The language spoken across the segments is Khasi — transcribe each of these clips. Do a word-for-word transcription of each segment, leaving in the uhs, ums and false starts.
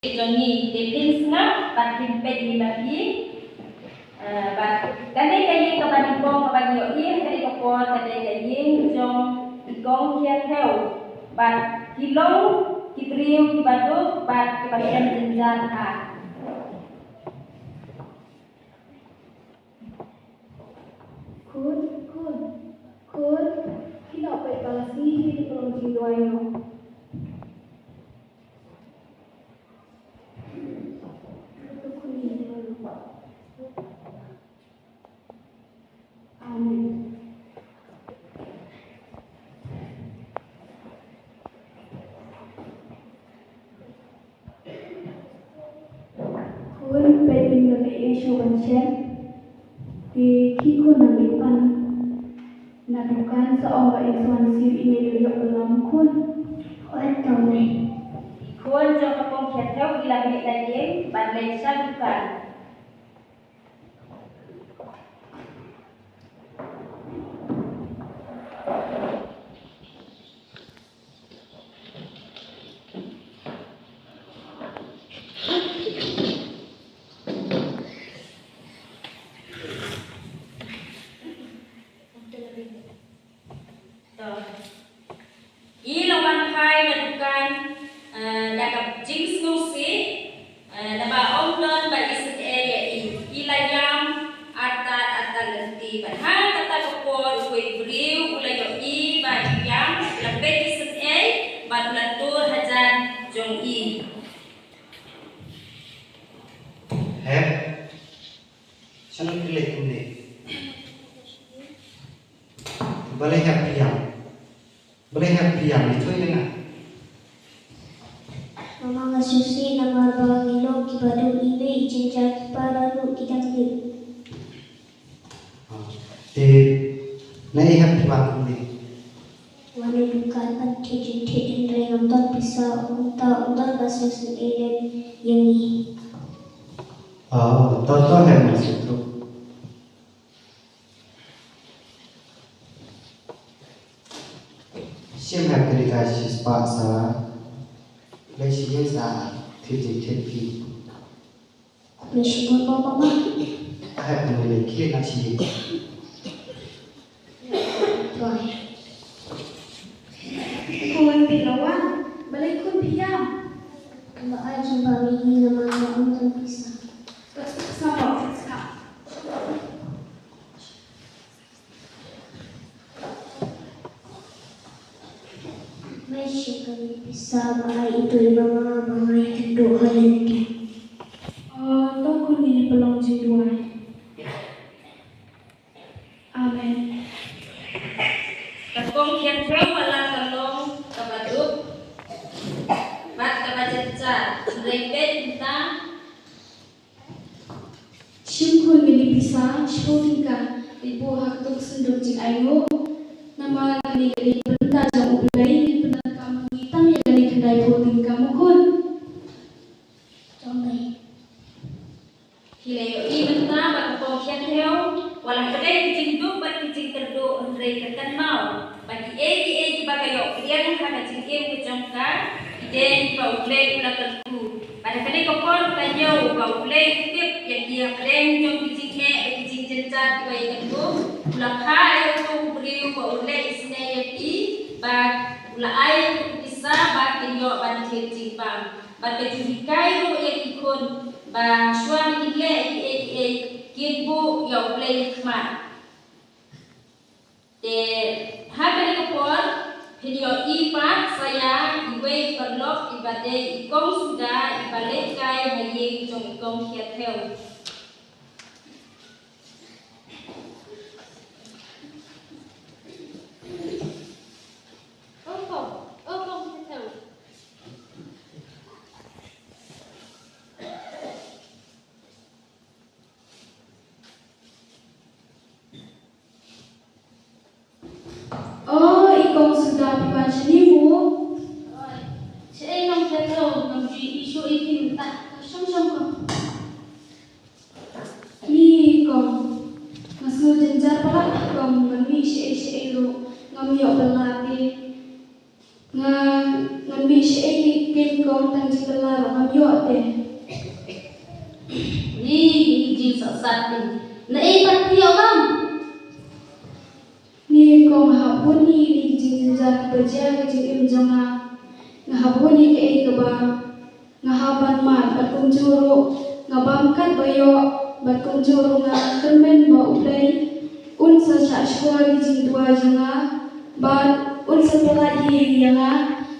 jong ngi, te phin sngap bad phin peit ïa i. Eh, bad kane ka ïing kaba nyngkong kaba ngi ïohi ha kane ka por, kane ka ïing jong i Kong Khia Thew. Bad ki long ki briew kiba duk bad kiba shem jynjar ha. Khun, khun, khun, phi la peit ba la sngi phi, phi long jingduwai noh. Amen. Khun, peit, ngin ïa shu wan shem. Te khie khun, nang leit pan na dukan, sa ong ba in sa wan siew ïa i mei, i la ïoh ba lam, khun. Hooid to mei. Khun jong ka Kong Khia Thew ki la mih na ïing ban leit sha dukan. To. I la wan phai na dukan, eh, da ka jingsngewsih, eh, naba ym don ba isynei ïa i. I la ïam artat artat lynti. Bad ha kata ka por uwei u briew u la ïohi ba i ïam, u la peit isynei bad u la tur hajan jong i. Hep. Shano phi leit kumne? Balei hep phi ïam? Balei hep phi ïam? Ïathuh ïa nga. Mama, nga sngewsih namar ba ngi long kiba duk, i mei, i jynjar, ki para ruh ki dang duk. Ah, te naei hep phi wan kumne? Wan na dukan ban thied jingthied, hynrei ngam don pisa, kumta ym don ba sngewsih ei lem ïa ngi. Ah, to to hep, nga sngewthuh. Shim hep kane ka shispah sa leit sha ïing sa thied jingthied phi. Me shu bun mo, Mama. Hep, me leit khie na sha ïing. Bye. Khun, phi la wan? Balei khun phi ïam? Ba ai jingbatai ïa ngi namar ba ym don pisa. Sngap, sngap, sngap. Mei, shu kane pisa ba ai ïa i Mama ba ngi kynduh ha lynti. Oh, to khun, ngin ïa pynlong jingduwai. Amen. Ka Kong Khia Thew wat la ka long kaba duk bad kaba jynjar, hynrei peit mynta. Shim khun, kane pisa shiphew tyngka, leit buh ha katu ka synduk jingainguh. Namar kane ka dei ka bynta jong U Blei, ngin pyndonkam ma ngi tang ïa kane khyndai phew tyngka, mo khun. To mei. Phi la ïohi mynta ba ka Kong Khia Thew, wat la ka dei ki jingduk bad ki jingkyrduh, hynrei ka kynmaw ba kiei kiei kiba ka ïoh pdiang ha ka jingim ka jong ka, ki dei kiba U Blei u la kyrkhu. Bad ha kane ka por ka ñiew ba U Blei u tip ïa ki hapdeng jong ki jingeh bad ki jingjynjar kiba ïakynduh, u la phah ïa uto u briew ba un leh isynei ïa ki, bad u la ai ïa ki pisa ba kin ïoh ban thied jingbam. Bad ka jinghikai ruh ïa ki khun ba shuwa ba kin leh kiei kiei kin buh ïa U Blei ha khmat. Te ha kane ka por phin ïohi pat sa ïa iwei i paralok iba dei i Kong Suda iba lehkai ha ïing jong i Kong Khia Thew. O Kong, o Kong Khia Thew. O, i Kong Suda, phi wan shane mo? Oi, shaei Kong Khia Thew, ngam ju ïohi shuh ïa phi mynta. Shong shong Kong. Ni Kong, nga sngew jynjar palat Kong, ngan mih shaei shaei ruh ngam ïoh bylla te. Nga, ngan mih shaei Kin kong tang jingkylla ruh ngam ïoh te. Ni, ni jingsatsat ni. Na ei pat phi ïoh bam? Ni kong, nga hap bun ïa kine ki jingjynjar kiba jia ha ka jingim jong nga. Nga hap bun ïa kaei kaba nga hap ban mad, bad kumjuh ruh nga bam kat ba ïoh, bad kumjuh ruh nga kyrmen ba U Blei un sa shah shuwa ki jingduwai jong nga, bad un sa pynlait ïa nga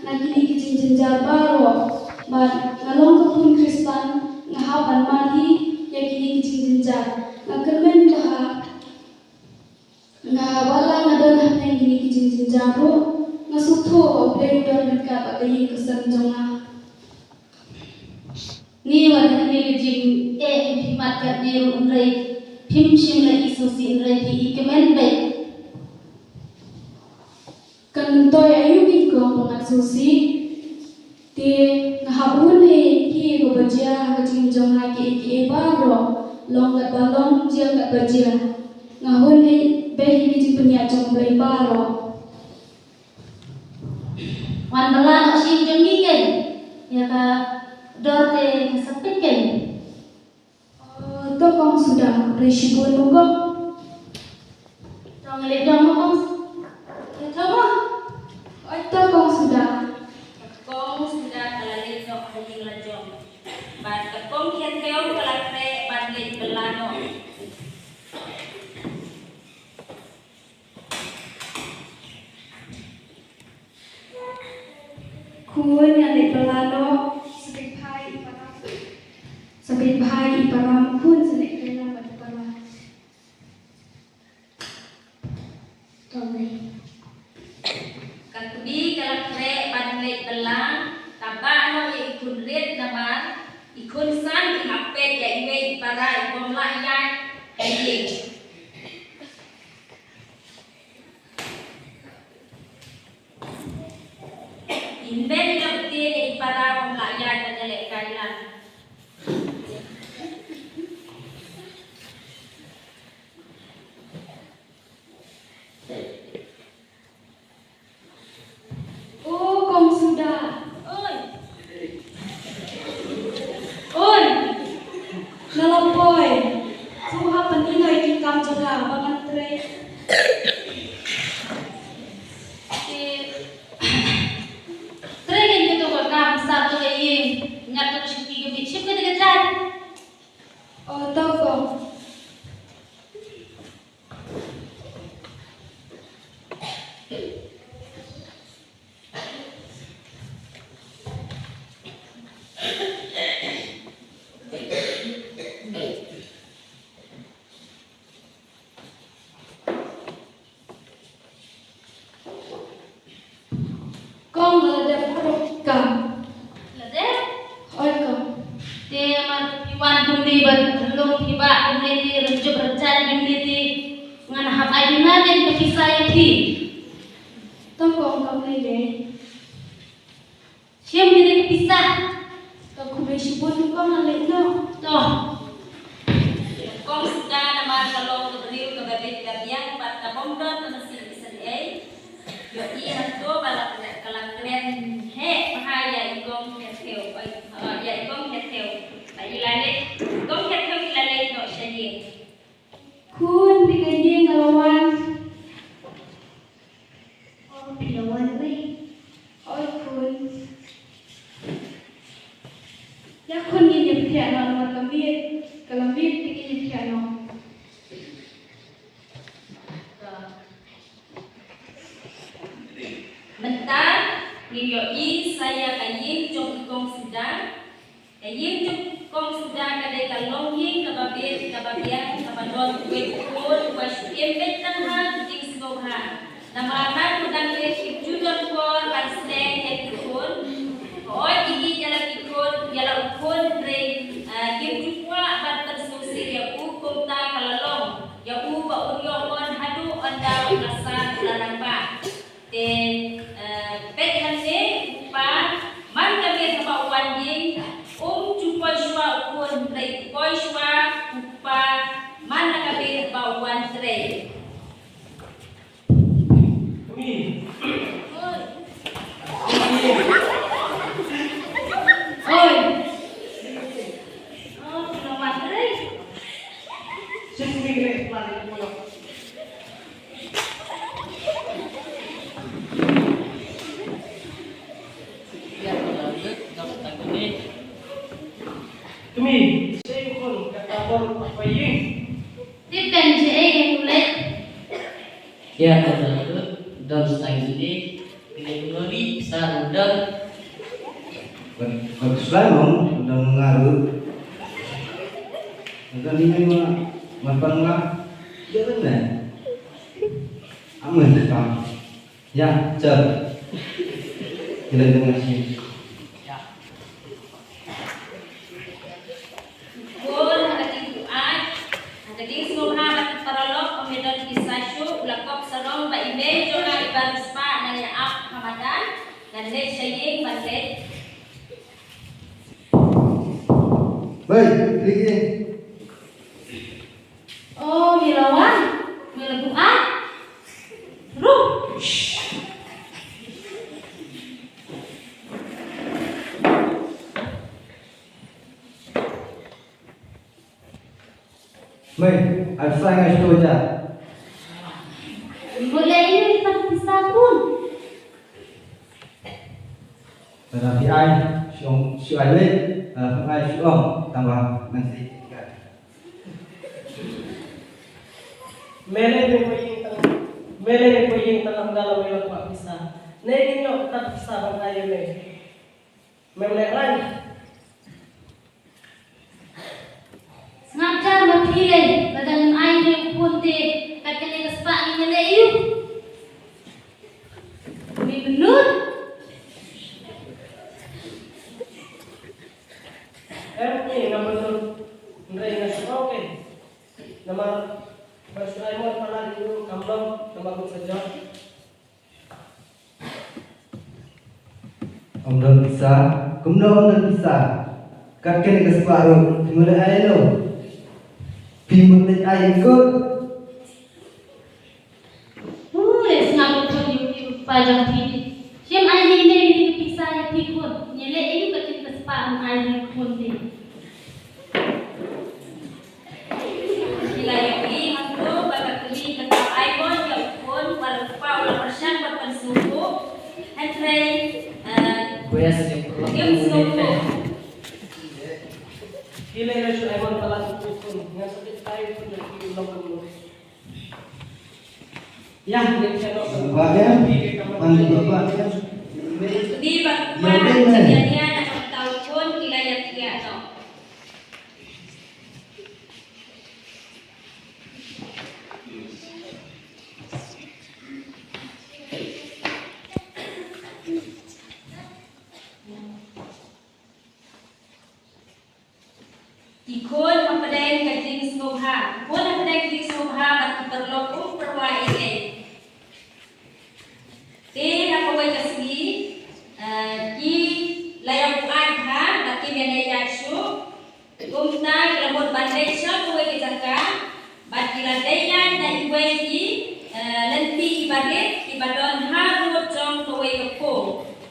na kine ki jingjynjar baroh. Bad nga long ka khun Khristan, nga hap ban mad hi ïa kine ki jingjynjar. Nga kyrmen ba ha nga, wat la nga don hapdeng kine ki jingjynjar ruh, nga sngewthuh ba U Blei u don ryngkat bad ka ïing ka sem jong nga. Ni, wat hangne ka jingeh phi mad katne ruh, hynrei phim shym la i sngewsih, hynrei phi i kmen beit. Kan myntoi aïu kong ba ngan sngewsih? Te nga hap hun ïa kiei kiei kiba jia ha ka jingim jong nga, kiei kiei baroh, long katba long, jia katba jia. Nga hun ïa beit ïa ki jingpynïaid jong U Blei baroh. Wan bylla noh sha ïing jong ngi kein. Ïa ka dor te nga sa peit kein. Oh, to kong Suda, khublei shibun mo kong. To nga leit noh mo kong. Ïa to mo. Oh, to kong Suda. Kong Suda ka la leit noh ha ïing la jong. Bad ka kong Khyndew ka la khreh ban leit bylla noh. Khun, ïa leit bylla noh, sa peit bha ïa i para. Sa peit bha ïa i para mo khun, sa leit bylla bad i para. Ka kmie ka la khreh ban leit bylla, ka bah noh ïa i khun rit namar i khun san i hap peit ïa iwei i para i bym lah ïaid ha ïing. Hynmen ka ktien ïa i para um lah ïaid ban ïalehkai lang. O kong Suda. Oi. Oi. Nga la poi. Sngewbha pyni noh ïa ki kam jong nga ba ngan trei. Trei kein kato ka kam, sah to ka ïing, ñiad to ka shuki ka miet, shim kein ka jaiñ. O to kong. Kong, la dep baroh ki kam. La dep? Hooid kong. Te mar phi wan kumne bad long phi bah kumne te, rynjup rynjaiñ kumne te, ngan hap ai duna kein ka pisa ïa phi. To kong, kam lei lei. Shim ïa ka pisa. To khublei shibun kong, ngan leit noh. To. Kong Suda namar ka long ka briew kaba bit ka biang bad ka bym don ka mynsiem isynei. Ïohi hato ba la kren, ka la kren heh bha ïa i kong Khyndew. Oi, ïa i kong Khyndew. Ba i la leit, kong Khyndew i la leit noh sha ïing. Khun, phi ka ïing ka la wan. Oh, phi la wan wei. Oi khun. Ïa khun, ngin ïa pynïaid noh namar ka miet ka la miet, te ngin ïa pynïaid noh. Mynta ngin ïohi sa ïa ka ïing jong i kong Suda. Ka ïing jong kong Suda ka dei ka longïing kaba bit kaba biang kaba don uwei u khun uba shu im beit tang ha ka jingsngewbha. Namar ha kudang lei kim ju don por ban sneng ïa ki khun. Hooid ki ïeit ïa la ki khun, ïa la u khun hynrei, ah, kim ju kwah ban pynsngewsih ïa u, kumta ka la long ïa u ba un ïoh mon haduh ynda u la san u la rangbah. Te, eh, peit hangne u kpa, man ka miet haba u wan ïing, um ju poi shuwa u khun, hynrei u poi shuwa u kpa man la ka miet haba u wan trei. Tip kan je ei ïa u leh. Ïa ka don don stang ine. Ine ngori sa don. Bad bad selalu don ngaru. Don ine ma ma pang ma. Dia kan ne. Amun pang. Ïa, cer. Kita dengar sini. Bun ha ka jingsngewbha, ha ka jingsngewbha bad paralok, ym don pisa shuh, u la kop sarong ba i mei jong nga i ba riewspah nang ïa ap ha madan, ngan leit sha ïing ban leit. Bai, leit ïing. Oh, me la wan, me la buaid. Ruh. Mei, ai pisa nga shu ja. Boleh ini empat pisa pun. Lada phi ai shu ong, shu ai leh, lada phi ai shu ong, tang ba ngan sa ïa. Me lei me poi ïing tang, me lei me poi ïing tang, ym da la wei la kwah pisa. Ne ngin ïoh kat pisa ban ai ïa me. Mem lehraiñ. Sngap jar ma phi lei, lada ngam ai ïa u khun te, kat kane ka spah ngin ïaleh ïa u. Uni mynnud. Em, uni ngam mynnud. Hynrei nga shu ong ke. Namar ba shu ai mon palat ïa u kam long, namar u sa jot. Ym don pisa, kumno ym don pisa? Kat kane ka spah ruh, phi mut ai ïa u. Phi mut ai ïa u. Ui, sngap u khun ïa u pa jong phi. Shim ai ïa u ne ïa u pisa ïa phi khun. Ngi leh ïa u kat kane ka spah ym ai ïa u khun te. Ki la ïohi hangto ba ka kmie ka tau ai mon ïa u khun, ba u kpa u la pyrshang ban pynsngewthuh. Hynrei, eh, ngim sngewthuh. Ki la ïohi ai mon palat u khun, ngan sa tip tai u khun ïa ki u long kumno. Ïa, ngin sa noh. Ba em, ba em. Ni ba kpa, ïa, ïa, ïa, na ka tau u khun, ki la ïa, ïa, noh. Ki khun hapdeng ka jingsngewbha, ki khun hapdeng ka jingsngewbha bad ki paralok um pyrwa ei ei. Te ha kawei ka sngi, eh, ki la ïa buaid bha bad kim ïa dei ïaid shuh. Kumta ki la mut ban leit sha kawei ka jaka bad ki la dei ïaid na iwei i, eh, lynti iba rit iba don harud jong kawei ka kong.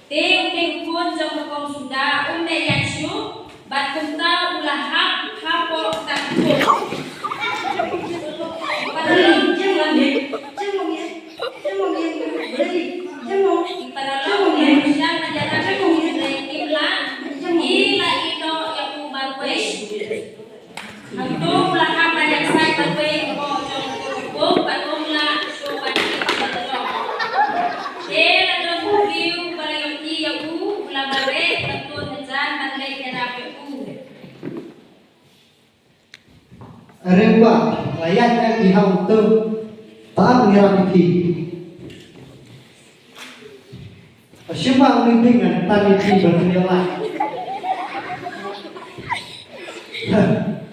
Te u dei u khun jong ka kong suda um leh ïaid shuh bad kumta u la hap hapoh ka kong. Para long jong lang. Para long, sha ka jaka ka kong, i la, i la ïehnoh ïa u marwei. Hangto u la hap ban ïasaid marwei hapoh jong ka kong bad um lah shuh ban kit sha ka jong. Te la don u briew ba la ïohi ïa u, u la mareh, u la tun hajan ban leit ïarap ïa u. Are bah, la ïaid ïa phi hangto. Ba ngi ïarap ïa phi. Shim ba ngi phi ngan tan ïa phi ba ngi ïa la. Ha,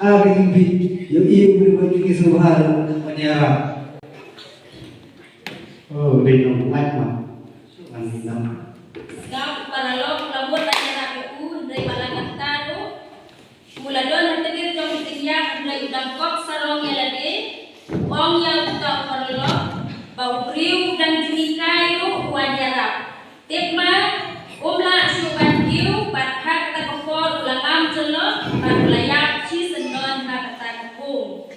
a ngi phi. Ïohi u briew ba ngi sngewbha ban ïarap. Oh, dei nong lait ma. Ngan nang. Sngap para long, la mut ban ïarap ïa u, hynrei ba la kata ruh. U la don ha tbit jong ka jingïap, hynrei u dang kop sarong ïa lade. U ong ïa uta u paralok ba u briew u dang jngi kai ruh u wan ïarap. Tip ma, um lah shuh ban kiew, bad ha kata ka por u la ngam jyllop bad u la ïap shisyndon ha kata ka kong.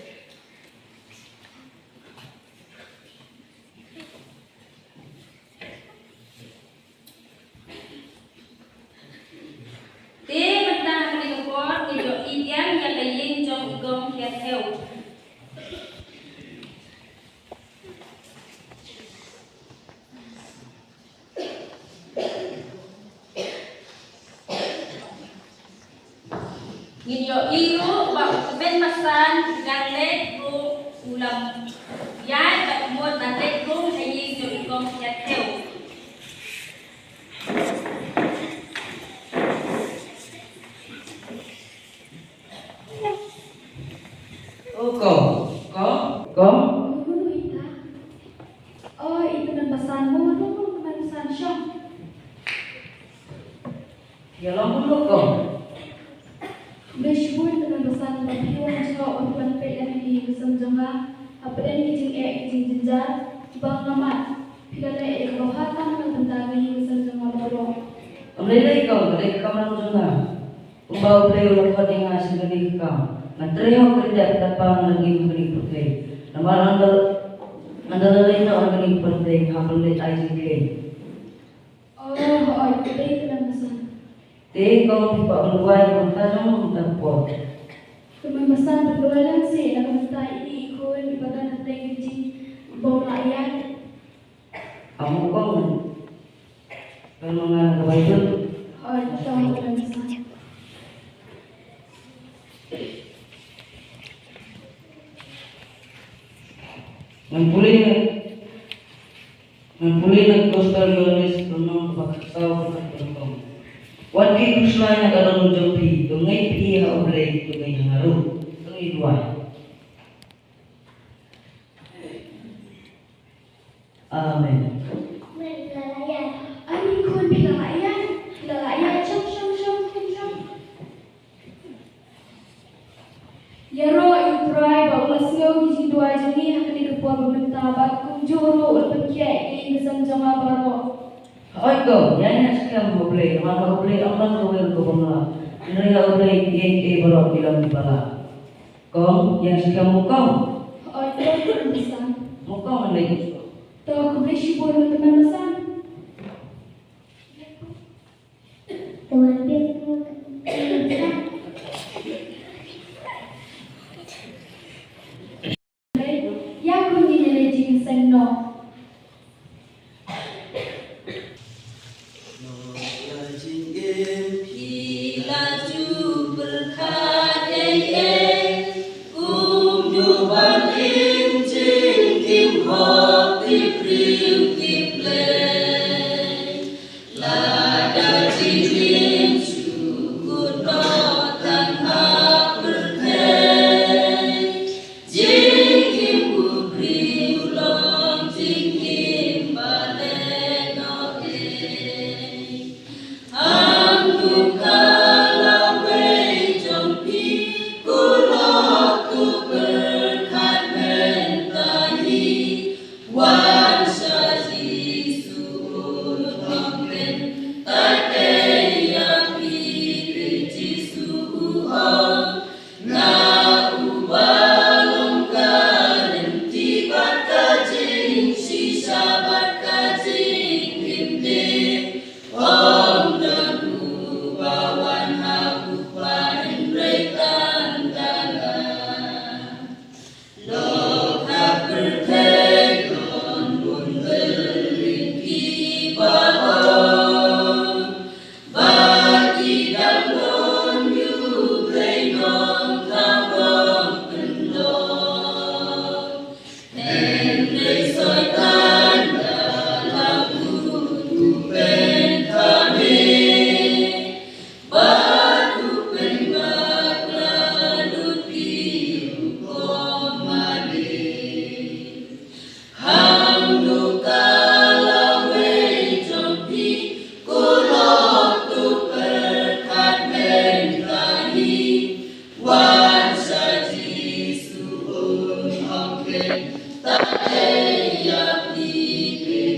Te mynta ha kane ka por ngi ïohi ïa Kong Khiat Thew. Ngin ïohi ruh ba u tymmen basan u dang leit rung, u la ïaid bad u mut ban leit rung ha ïing jong i Kong Khiat Thew. O Kong, Kong, Kong. Mano ita? O, i tymmen basan, mano, tymmen basan, shong. Ïa long mano, Kong? Khublei shibun tymmen basan ba phi wan jngoh ban peit ïa kane ka sem jong nga. Hapdeng ki jingeh ki jingjynjar ba nga mad, phi la leh ïa kaba bha tam na ka bynta ka ïing ka sem jong nga baroh. Ym lei lei, Kong, ka dei ka kamram jong nga. Kumba U Blei u la khot ïa nga sha kane ka kam, ngan trei hok kyndiat kata ba nga la ngim ha kane ka pyrthei. Namar ynda, ynda la leit noh na kane ka pyrthei, nga hap ban leit ai jingkheiñ. O, hooid, ka dei tymmen basan. Te Kong, phi kwah ban duwai na ka bynta jong nga mynta ka por? Tymmen basan, pynduwai lang seh na ka bynta ine i khun iba don hapdeng ka jingbym lah ïaid. Amo Kong, pynmynga na ka Baibl. Hooid, to, tymmen basan. Ngan pule, ngan pule na ka Gospel Ïoannis lynnong kaba khatsaw, kaba khatsaw. Wat khie khuslai na ka dohnud jong phi, to ngeit phi ha U Blei, to ngeit ha nga ruh. To ngin duwai. Amen. Amen. Phi la lah ïaid. Ani khun, phi la lah ïaid. Phi la lah ïaid. Shong, shong, shong, khun, shong. Ïaroh ïa U Trai ba u la sngew ki jingduwai jong ngi ha kane ka por ba mynta bad kumjuh ruh u la pynkhiah ïa ka sem jong nga baroh. Hooid Kong, ïa ngi ngi skhem ha U Blei, namar ha U Blei ym don kawei ruh kaba ym lah. Hynrei ha U Blei kiei kiei baroh ki long kiba lah. Kong, ïa skhem mo Kong. Hooid Kong, tymmen basan. Mo Kong, ngan leit. To, khublei shibun mo tymmen basan. To wan peit mo tymmen basan. Ïa khun, ngin ïa leit jingïaseng noh. Noh la jingim, phi la ju pyrkhat ei ei, kumno ban im jingim hok tip briew tip Blei. Lada jingim shu kut noh tang ha pyrthei, jingim u briew long jingim ba lehnohei. Hangno ka lawei jong phi, ko lok ko pyrkhat mynta hi, wan sha Jisu un ong kyntait ei ïa phi, Jisu u ong. Nga uba long ka lynti bad ka jingshisha bad ka jingim, ym don uba wan ha U Kpa hynrei tang da nga. Lok ha pyrthei don bun kylliang kiba ong ba ki dang don ïa U Blei, nongthaw nongpynlong. Hynrei Soitan da la kut u pynkhame bad u pynbakla lut phi rukom mane. Hangno ka lawei jong phi, ko lok ko pyrkhat mynta hi, wan sha Jisu un ong kyntait ei ïa phi,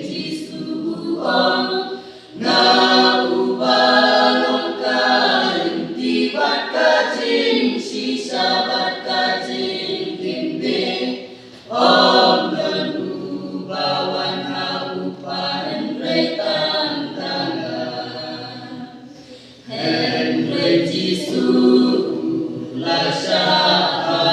Jisu u ong. Nga uba long ka lynti bad ka jingshisha bad ka jingim, ym don uba wan ha U Kpa hynrei tang da nga. Hynrei Jisu u la shah ha